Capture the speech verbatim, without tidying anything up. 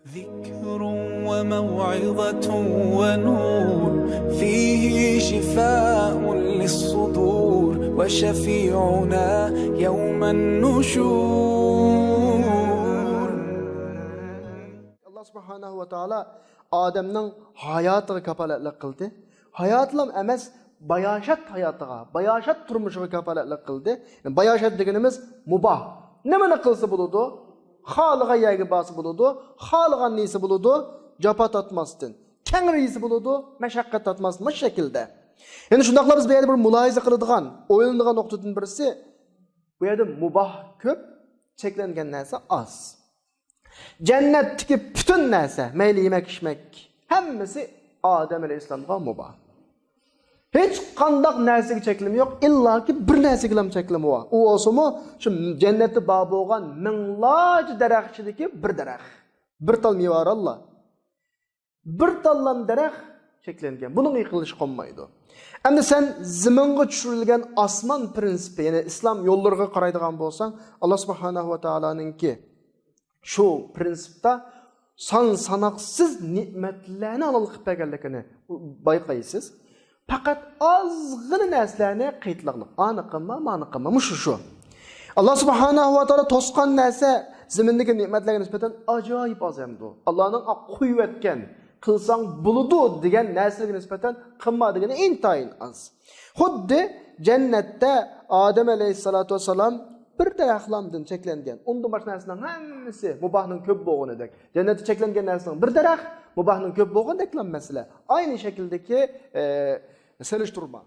ذكر وموعظة ونور، فيه شفاء للصدور، وشفيعنا يوم النشور. ئاللا سۇبھانەھۇ ۋە تائالا ئادەمنىڭ ھاياتىغا كاپالەتلىك قىلدى. ھاياتىلام ئەمەس، باياشات ھاياتىغا، باياشات تۇرمۇشىغا كاپالەتلىك قىلدى. يەنى باياشات دېگىنىمىز مۇباھ. نېمىنى قىلسا بولىدۇ؟ خالىغان يەرگە بارسا بولىدۇ، خالىغان نېسە بولىدۇ، جاپا تارتماستىن. كەڭرى يېسە بولىدۇ، مەشەققەت تارتماستىن، مۇشۇ شەكىلدە. يەنى شۇنداقلا بىز بۇ يەردە بىر مۇلاھىزە قىلىدىغان، ئويلىنىدىغان نۇقتىدىن بىرسى، بۇ يەردە مۇباھ كۆپ، چەكلەنگەن نەرسە ئاز. جەننەتتىكى پۈتۈن نەرسە، مەيلى يېمەك-ئىچمەك، ھەممىسى ئادەم ئەلەيھىسسالامغا مۇباھ. ھېچقانداق نەرسىگە چەكلىمە يوق، ئىللاكى بىر نەرسىگىلا چەكلىمە بار. ئۇ بولسىمۇ شۇ جەننەتتە بار بولغان مىڭلارچە دەرەخ ئىچىدىكى بىر دەرەخ. بىر تال مېۋە بار، ئاللا. بىر تاللام دەرەخ چەكلەنگەن. بۇنىڭغا يېقىنلىشىپ قالمايدۇ. ئەمدى سەن زېمىنغا چۈشۈرۈلگەن ئاسمان پرىنسىپى، يەنى ئىسلام يوللىرىغا قارايدىغان بولساڭ، ئاللا سۇبھانەھۇ ۋە تائالانىڭكى شۇ پرىنسىپتا سان ساناقسىز نېمەتلەرنى ھالال قىلىپ بەرگەنلىكىنى بايقايسىز. پەقەت ئازغىنە نەرسىلەرنى قىيتىلاقلىق. ئانى قىلما، مانى قىلما، مۇشۇ شۇ. ئاللا سۇبھانەھۇ ۋە تائالا توسقان نەرسە زېمىندىكى نېمەتلەرگە نىسبەتەن ئاجايىپ ئاز ھەمدۇ. ئاللانىڭ قويۇۋەتكەن، قىلساڭ بولىدۇ دېگەن نەرسىلەرگە نىسبەتەن قىلما دېگىنى ئىنتايىن ئاز. خۇددى جەننەتتە ئادەم ئەلەيھىسسالاتۇ ۋەسسالام بىر دەرەخلامدىن چەكلەنگەن. ئۇندىن باشقا نەرسىنىڭ ھەممىسى مۇباھنىڭ كۆپ بولغىنىدەك. جەننەتتە چەكلەنگەن نەرسىنىڭ بىر دەرەخ، مۇباھنىڭ كۆپ بولغىنىدەكلا مەسىلە. ئاينى شەكىلدىكى، ئە، سېلىشتۇرما.